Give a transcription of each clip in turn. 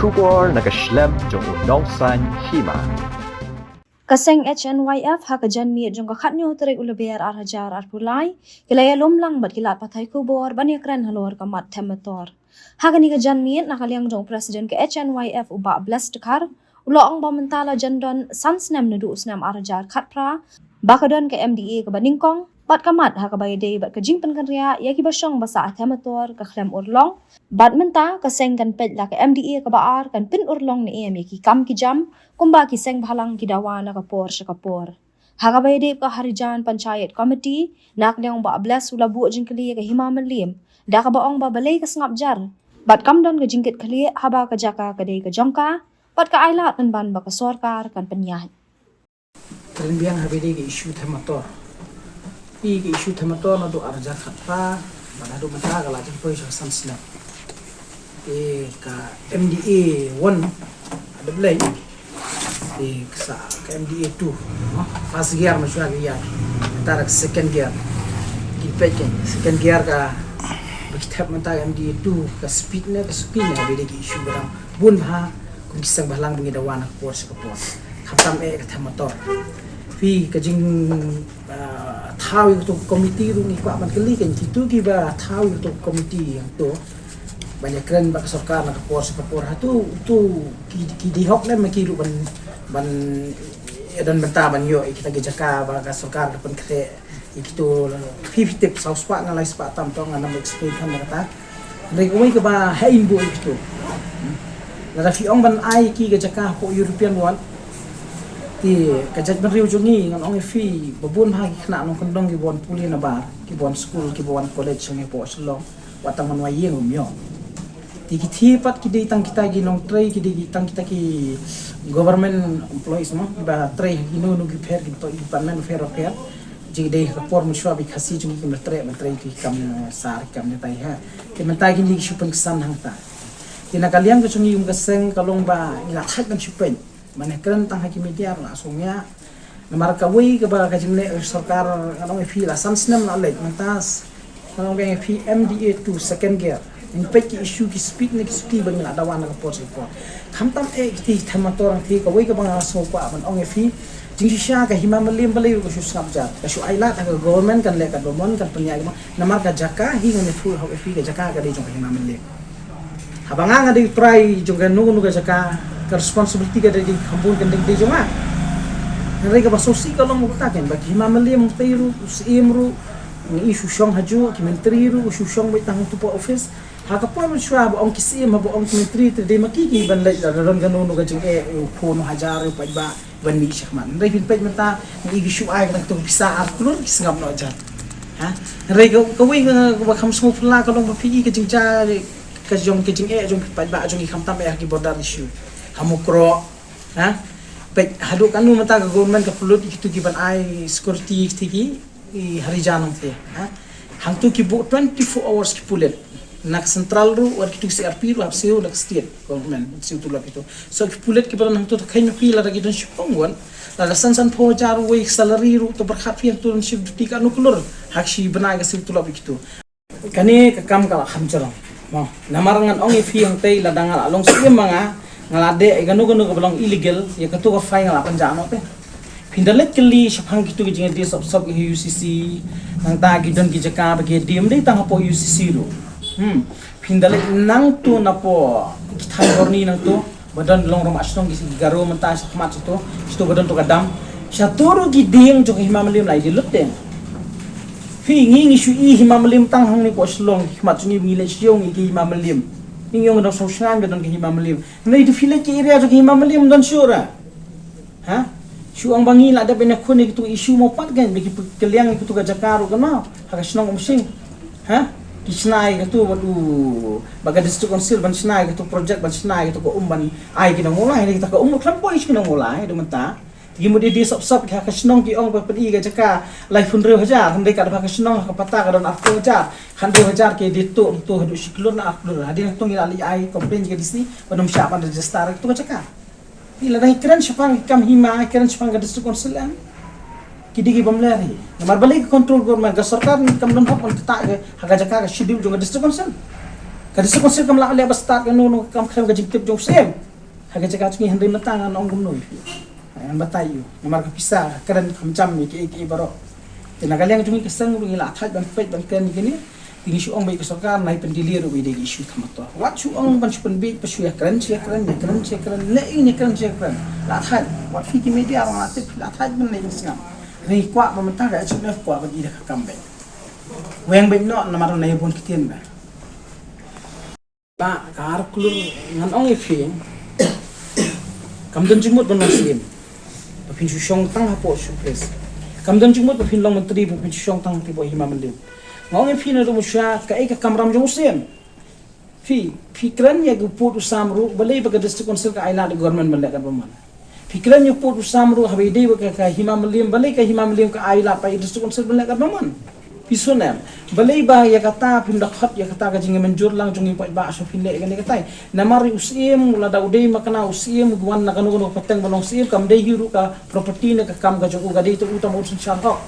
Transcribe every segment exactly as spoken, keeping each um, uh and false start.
Khubor na ka shlem jong u nongsan hima. Ka seng H N Y F ha ka janmiet jong ka khatnyo tarik u Lber ar hajar arphew lai, ki la ïalum lang bad ki lad pathai khubor ban ïakren halor ka mat them motor. Ha kane ka janmiet na ka liang jong u President ka H N Y F u Bah Bless Dkhar, u la ong ba mynta la jan don san snem naduh u snem ar hajar khatphra, ba ka don ka M D A kaba nyngkong, bad ka mat ha kaba ïadei bad ka jingpynkynriah ïa kiba shong ba sah them motor ka khlem urlong. Bad mynta ka seng kan peit la ka M D A kaba ar kan pynurlong ne em ïa ki kam ki jam, kumba ki seng bhalang ki dawa na ka por sha ka por. Ha kaba ïadei bad ka Harijan Panchayat Committee, na ka liang u Bah Bless u la buh jingkylli ïa ka Hima Mylliem, da kaba ong ba balei ka sngap jar, bad kam don ka jingkitkhlieh haba ka jaka ka dei ka jong ka, bad ka ailad pynban ba ka sorkar kan pynïaid. Ka lyngbiang haba ïadei ka issue them motor. Ïa ka issue them motor naduh ar hajar khatphra bad haduh mynta ka la jan poi sha san snem. Te ka M D A one, ha Dablei. Te ka sa ka M D A two, no? First gear ma shuwa ka ïa. Mynta ka second gear. Ki peit ka second gear ka, ba ki thep mynta ka M D A two, ka speed ne, ka speed ne, haba ïadei ka issue ba dang bun bha kum ki seng bhalang ba ngi dawa na ka por sha ka por. Khamtam eh ka them motor. Phi ka jing, ah, thaw ïa kato ka committee ruh ngi kwah ban kylli, kan kito kiba thaw ïa kato ka committee hangto ban ïakren bad ka sorkar na ka por sha ka por, hato uto ki, ki dei hok ne ma ki ruh ban, ban ïadon bynta ban ïoh ïa kita ki jaka ba ka sorkar ka pynkhreh ïa kito? Phi, phi tip, saw spah ne lai spah tam, to ngam explain khamtam kata. Hynrei kawei kaba hain buh ïa kito, lada phi ong ban ai ki ka jaka hapoh European ward, te ka jaitbynriew jong ngi, ngan ong ïa phi, ba bun bha ki khynnah nongkyndong kiba wan pule nabar, kiba wan skul, kiba wan college jong ngi hapoh Shillong, wat tang ban wai ïing ruh ym ïoh. Te ki thie pat ki dei tang kita ki nongtrei, ki dei ki tang kita ki government employees mo, kiba trei ha kino kino ki pher, ki department pher pher. Jingdei ha ka por mynshuwa ba ki Khasi jong ngi kim da treh ban trei ki kam ne sar, ki kam ne tai ha. Te mynta kine ki shu pynksan hangta. Te na ka liang ka jong ngi kum ka seng ka long ba ngi la thait ban shu peit. Mane kren tang ha ki media la sngewbha. Namar kawei kaba ka jingleh sorkar, ngan ong ïa phi, la san snem la leit, mynta ngan ong ïa phi M D A two second gear. Ngin peit ki issue, ki speed ne ki suki ba ngi la dawa na ka por sha ka por. Khamtam eh kiti ki them motor, te kawei kaba nga sngewkwah ban ong ïa phi, jingshisha ka Hima Mylliem balei ruh ka shu sngap jar, ka shu ailad ha ka government, kan leh katba mon, kan pynïaid katba mon. Namar ka jaka hi, ngan ïathuh hok ïa phi, ka jaka ka dei jong ka Hima Mylliem. Haba nga nga dei u trai jong kano kano ka jaka, ka responsibility ka dei, dei kham bun kan dei, dei jong nga. Hynrei kaba sngewsih ka long ba kata ken, ba ka Hima Mylliem hangtei ruh, u Syiem ruh ngi i shu shong hajuh, ki myntri ruh u shu shong beit tang hangto hapoh office. Ha ka por mynshuwa ba ong ki Syiem, haba ong ki myntri, te dei ma ki ki ban leit, lada don kano kano ka jingeh, u khlur, u hajar, u paidbah ban mih shakhmat. Hynrei phin peit mynta, ngi i ki shu ai ka dang tu pisa ar klur, ki sngap noh jar. Ha? Hynrei ka, kawei ka, kaba kham sngewphylla ka long ba phi i ka jingjia ka jong, ka jingeh jong ki paidbah jong ngi, khamtam eh ha ki border issue. Ha Mukroh, ha? Peit haduh kano mynta ka government ka pynlut ïa kito ki ban ai security ïa kito ki, i Harijan nangta, ha? Hangto ki buh twenty-four hours ki pulit. Na ka central ruh, wat kito ki C R P ruh hap siew na ka state government, siew tulop ïa kito. So ki pulit kiba don hangto, te kheiñ ma phi, lada ki don shiphew ngut, lada san, sanphew hajar wei salary ruh, to pyrkhat phi hangto don shift duty kano klur ha ka shi bnai ka siew tulop ïa kito. Kane ka kam ka la kham jrong. Mo, namar ngan ong ïa phi, hangtei lada nga la long Syiem ma nga, nga la dei ïa kano kano kaba long illegal, ïa kato ka fine nga la pynjah noh te. Phin da leit kylli shaphang kito ki jingïadei sop sop ki ha U C C, nangta ki don ki jaka ba ki ïadei, ym dei tang hapoh U C C ruh. Hmm. Phin da leit nangto napoh ki thaiñ Horni nangto, ba don long rong shnong ki Garo mynta shakhmat shato, shato ba don to ka dam. Shato ruh ki dieng jong ka Hima Mylliem la ïadei lut te. Phi, ngi ngi shu i Hima Mylliem tang hangne hapoh Shillong, ki khmat jong ngi ngi leit shu ïohi ïa ka Hima Mylliem. Ngi ïohi ngi dang sngewsih ba don ka Hima Mylliem. Hynrei to phi leit ki area jong ka Hima Mylliem ym don shuh re. Ha? Shu ong ba ngi la dep ban ïakhun ïa kito issue mo, pat kein ba ki pynkyliang ïa kito ka jaka ruh kano ha ka shnong Umshing. Ha? Ki shna ïa kato bad u, bad ka District Council ban shna ïa kato project, ban shna ïa kato ka um ban ai ki nong Mawlai, ïa kita ka um ruh khlem poi sha ki nong Mawlai haduh mynta. Ki mut ïadei sop sop ha ka shnong, ki ong ba pyn-i ka jaka laiphew hynriew hajar, hynrei katba ha ka shnong ha ka patta ka don arphew hajar. Hynriew hajar ki ïadei tuh, tuh haduh shi klur ne ar klur. Hadien hangto ngi la leit ai complain ïa ka D C ban ym shah ban register ïa kato ka jaka. Phi, lada ngi kren shaphang ki kam hima, ngi kren shaphang ka District Council em, ki dei ki bym leh hi. Namar balei ka control government, ka sorkar kam don hok ban ktah ka ha ka jaka ka schedule jong ka District Council. Ka District Council kam lah leh ba start kano kano ka kam khlem ka jingtip jong u Syiem. Ha ka jaka jong ngi, hynrei mynta ngan ong kumno ïa phi. Ngan batai ïa u. Namar ka pisa ka kren kham jam ïa kiei kiei baroh. Te na ka liang jong ngi ka seng ruh ngi la thait ban peit ban kren ïa kine. Te ngi shu ong ba ïa ka sorkar nai pyndili ruh ba ïadei ki issue kham motor. Wat shu ong ban shu pynbiej ba shu ïakren, shu ïakren, ïakren, shu ïakren, leh ïa ïakren, shu ïakren. La thait. Wat phi ki media ruh la tip, la thait ban leh ban sngap. Ngi kwah ba mynta ka H M F kwah ban ïa ka kam beit. Weng beit noh namar nai bun ktien ba. Ba ka ar klur ngan ong ïa phi. Kam don jingmut ban long Syiem. Ba phin shu shong tang hapoh shu pres. Kam don jingmut ba phin long myntri ba phin shu shong tang hapoh Hima Mylliem. Nga ong ïa phi naduh mynshwa kaei ka kamram jong u Syiem. Phi, phi kren ïa ka pud u sam ruh, balei ba ka District Council ka ai lad ïa ka government ban leh katba mon. Phi kren ïa ka pud u sam ruh, haba ïadei bad ka, ka Hima Mylliem, balei ka Hima Mylliem ka ai lad pat ïa ka District Council ban leh katba mon. Phi sngew em. Balei ba ïa kata phim da khot ïa kata ka jingmynjur lang jong ngi paidbah shuh phin leh ïa kane katai. Namar u Syiem, lada u dei ma kane u Syiem, u wan na kano kano ka pateng ba long Syiem, kam dei hi ruh ka property ne ka kam ka jong u, ka dei tang u tang ba un synshar hok.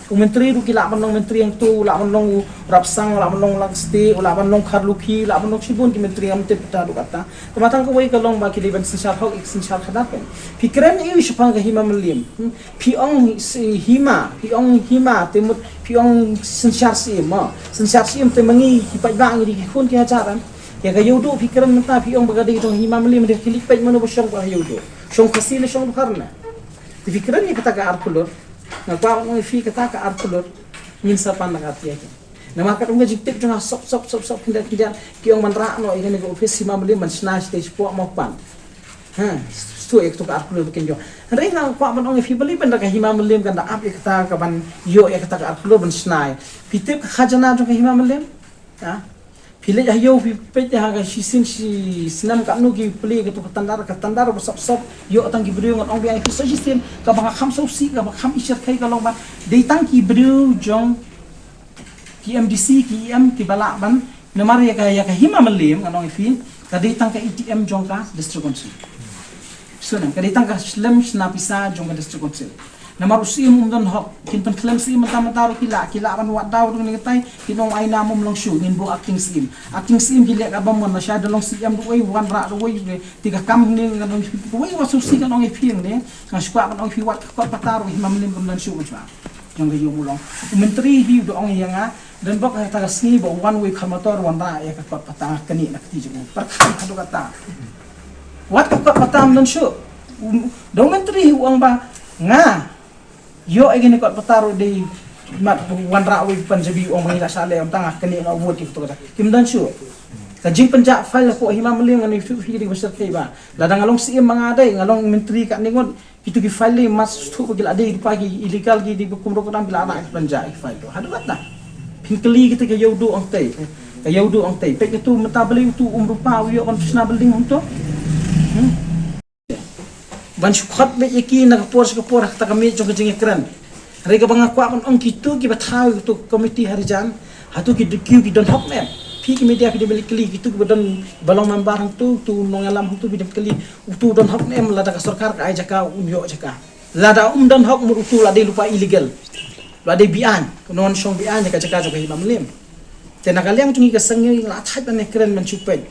U myntri ruh ki lah ban long myntri hangto, u lah ban long u Rapsang, u lah ban long Langste, u lah ban long Kharlukhi, u lah ban long shibun ki myntri, ngam tip ta ruh kata. Te ma tang kawei ka long ba ki dei ban synshar hok, ïa ka synshar khadar kan. Phi kren ïa u shaphang ka Hima Mylliem. Hmm? Phi ong si Hima, phi ong Hima, te mut phi ong synshar Syiem, mo. Synshar Syiem te ma ngi ki paidbah ngi dei ki khun ki hajar em. Ïa ka Ïewduh phi kren mynta phi ong ba ka dei jong Hima Mylliem, dei ki leit peit mano ba shong ka Ïewduh. Shong Khasi ne shong Dkhar ne. Te phi kren ïa kata ka ar klur. Nga kwah ban ong ïa phi kata ka ar klur. Ngin sa pan na ka tiar. Namar katkum ka jingtip jong nga sop sop sop sop khyndiat khyndiat ki ong ban rah noh ïa kane ka office Hima Mylliem ban shna sha stage four mo pan. Ha, stu ïa kata ka ar klur ba kin ïoh. Hynrei nga kwah ban ong ïa phi balei ban da ka Hima Mylliem kan da ap ïa kata ka ban ïoh ïa kata ka ar klur ban shna ïa. Phi tip ka khajana jong ka Hima Mylliem? Ha? Phi leit ha ïew phi peit ha ka shisien shi snem katno ki plie kato ka tender, ka tender ba sop sop ïoh tang ki briew, ngan ong biang ïa phi sa shisien kaba nga kham sngewsih kaba kham i shyrkhei ka long ba dei tang ki briew jong ki M D C, ki E M kiba lah ban, namar ïa ka, ïa ka Hima Mylliem ngan ong ïa phi ka dei tang ka A T M jong ka District Council. Shuh nang, ka dei tang ka shlem shna pisa jong ka District Council. Namar u Syiem um don hok, kin pynkhlem Syiem mynta mynta ruh ki lah, ki lah ban wad daw ruh ngi tai, kin ong ai nam um long shuh, ngin buh acting Syiem. Acting Syiem ki leh kaba mon, lashai da long Syiem ruh wei, wanrah ruh wei, te ka kam ne ngan ong wei, wat sngewsih ngan ong ïa phi ne, nga shu kwah ban ong ïa phi wat ka kot pata ruh Hima Mylliem kam don shuh mynshwa. Jong ka ïew mulong. U myntri hi u da ong ïa nga, don bok kata ka sngi ba u wan wei kham motor wanrah ïa ka kot pata, kane na kti jong u. Pyrkhat haduh katta. Wat ka kot pata ym don shuh. Um, da u myntri hi u ong ba nga ïoh ïa kane kot pata ruh dei mat wanrah wei Punjabi u ong ba ngi la shah leh ym tang kane nga vote ïa kato kata. Kim don shuh. Ka jingpynjah file hapoh Hima Mylliem ngan ïathuh phi dei ba shyrkhei ba. Lada nga long Syiem ma nga dei, nga long myntri katne ngut. Kito ki file lei mas shuh ba ki la dei rupa ki illegal ki dei ba kumno ka dang ki la na ki pynjah ki file to. Haduh katta. Phin kylli kita ka Ïewduh Angtei. Ka Ïewduh Angtei. Peit kito mynta balei uto um rupa u ïoh ban shna building hangto. Hmm? Ban shu khot beit ïa ki na ka por sha ka por ha kata ka miet jong ka jingïakren. Hynrei kaba nga kwah ban ong kito kiba thaw ïa kato ka komiti Harijan. Hato ki dei ki don hok ne em? Phi ki media phi dei ban kylli kito kiba don ba long member hangto, uto u nongïalam hangto phi dei ban kylli. Uto u don hok ne em lada ka sorkar ka ai jaka un ïoh jaka. Lada um don hok mut uto u la dei lypa illegal. U la dei beaiñ. Ka nongshong beaiñ ïa ka jaka jong ka Hima Mylliem. Te na ka liang jong ngi ka seng ngi la thait ban ïakren ban shu peit.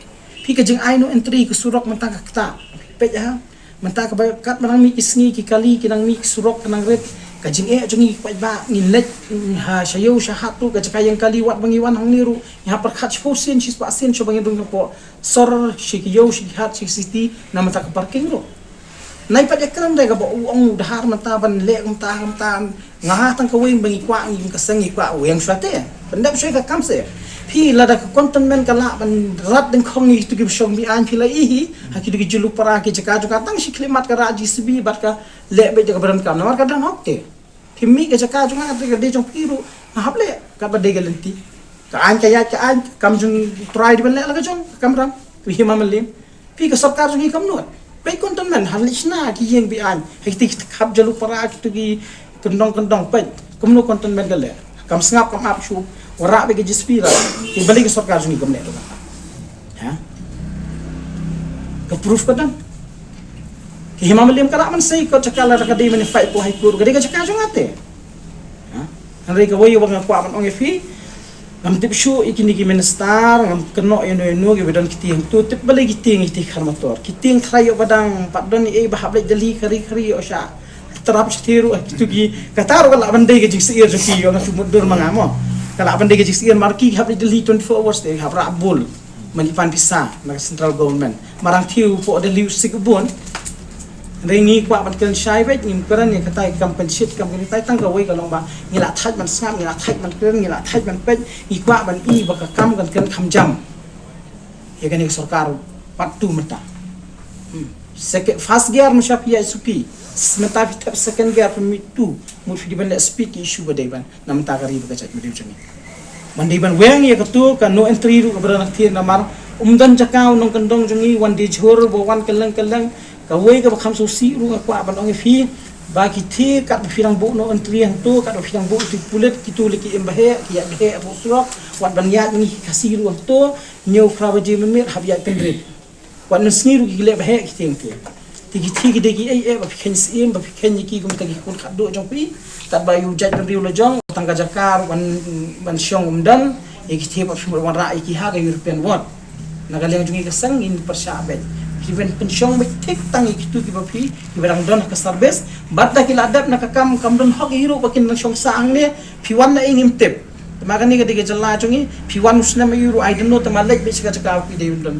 Phi ka jingai no entry ka surok mynta ka kata. Peit ha. Mynta kaba katba nang mih ki sngi ki kali ki nang mih ki surok ka nang rit. Ka jingeh jong ngi ki paidbah ngin leit, mm, ha sha ïew sha hat ruh ka jaka ïeng kali wat ba ngi wan hangne ruh. Ngi hap pyrkhat shiphew sien shispah sien shuwa ba ngin rung hapoh sor sha ki ïew sha ki hat sha ki city na mynta ka parking ruh. Nai pat ïakren dei kaba u ong u Dhar mynta ban leh kumta kumta. Nga ha tang kawei ba ngi kwah ngi ka seng ngi kwah u ïeng shuwa te. Pyndep shuwa ka kam se. Phi lada ka containment ka lah ban rat dyngkhong ngi kito kiba shong beaiñ phi la i hi. Ha kito ki julu para ki jaka jong ka tang shi khlimat ka rah J C B bad ka leh beit da kaba donkam namar ka dang hok te. Phi mih ka jaka jong nga ka dei jong phi ruh nga hap leh kaba dei ka lynti. Ka aiñ ka ïaid ka aiñ kam jong u Trai dei ban leh la ka jong ka kamram. Ka Hima Mylliem. Phi ka sorkar jong ngi kam nud. Peit containment ha lei shna ki ïing beaiñ. Ha kito ki khap julu para kito ki kyndong kyndong peit. Kumno containment ka leh. Kam sngap kam ap shuh. Wanrah beit ka J C B ra. Ki balei ka sorkar jong ngi kam leh ruh. Ha? Ka proof ka don. Ka Hima Mylliem ka lah ban sei ka jaka lada ka dei ban fight hapoh High Court ka dei ka jaka jong nga te. Ha? Hynrei kawei ba nga kwah ban ong ïa phi. Ngam tip shuh ïa kine ki minister, ngam kynnoh ïa no ïa no kiba don ki tieng. To tip balei ki tieng, ki tieng khar motor. Ki tieng tharai ïoh ba dang pat don ei ei ba hap leit Delhi khari khari ïoh sha trap sha thie ruh, eh, kito ki kata ruh ka lah ban dei ka jingsyier jong ki, ïoh nga shu mutdur ma nga mo. Ka lah ban dei ka jingsyier mar ki hap leit Delhi twenty-four hours te hap rah bul. Mani pan pisa na ka central government. Marang thie u poh Delhi u sik u bun. Hynrei ngi kwah ban kren shai beit, ngim kren ïa katai kam pynshit kam kren tai tang kawei ka long ba ngi la thait ban sngap, ngi la thait ban kren, ngi la thait ban peit, ngi kwah ban i ba ka kam kan kren kham jam. Ïa kane ka sorkar pat tu mynta. Hmm. Seke-, first gear mynta phi ïa suki, mynta phi thep second gear phi mih tu, mut phi dei ban leh speed ki issue ba dei ban na mynta ka ri ba ka jait ba dei jong ngi. Ban dei ban weng ïa katu ka no entry ruh ka ba dang thie namar um don jaka u nongkyndong jong ngi wan dei jhur ba wan kylleng kylleng. Kawei kaba kham sngewsih ruh nga kwah ban ong ïa phi ba ki thie kat ba phi dang buh no entry hangtu, kat ba phi dang buh tu pulit, kitu lei ki im ba heh, ki ïaid ba heh hapoh surok, wat ban ïaid ngi ki Khasi ruh hangtu, hynñiew phra baje mynmiet hap ïaid kyndrit. Wat mynsngi ruh ki leh ba heh ki tieng te. Te ki thie ki dei ki ei ei ba phi kheiñ syiem, ba phi kheiñ ïa ki kumta ki khun khatduh jong phi. Katba ïa u jaitbynriew la jong, tang ka jaka ruh ban, ban shong um don, ïa ki thie ba phi mut wanrah ïa ki ha ka European ward. Na ka liang jong ngi ka seng ngin pyrshah beit. Phi ban pynshong beit thik tang ïa kitu kiba phi, kiba dang don ha ka service. Bad da ki la dep na ka kam kam don hok ïa ki ruh ba kin dang shong sah hangne, phi wan na ei ngim tip. Te ma kane ka dei ka jylla jong ngi, phi wan u snem ïa ki ruh I don't know, te ma leit beit sha ka jaka ba phi dei ban don.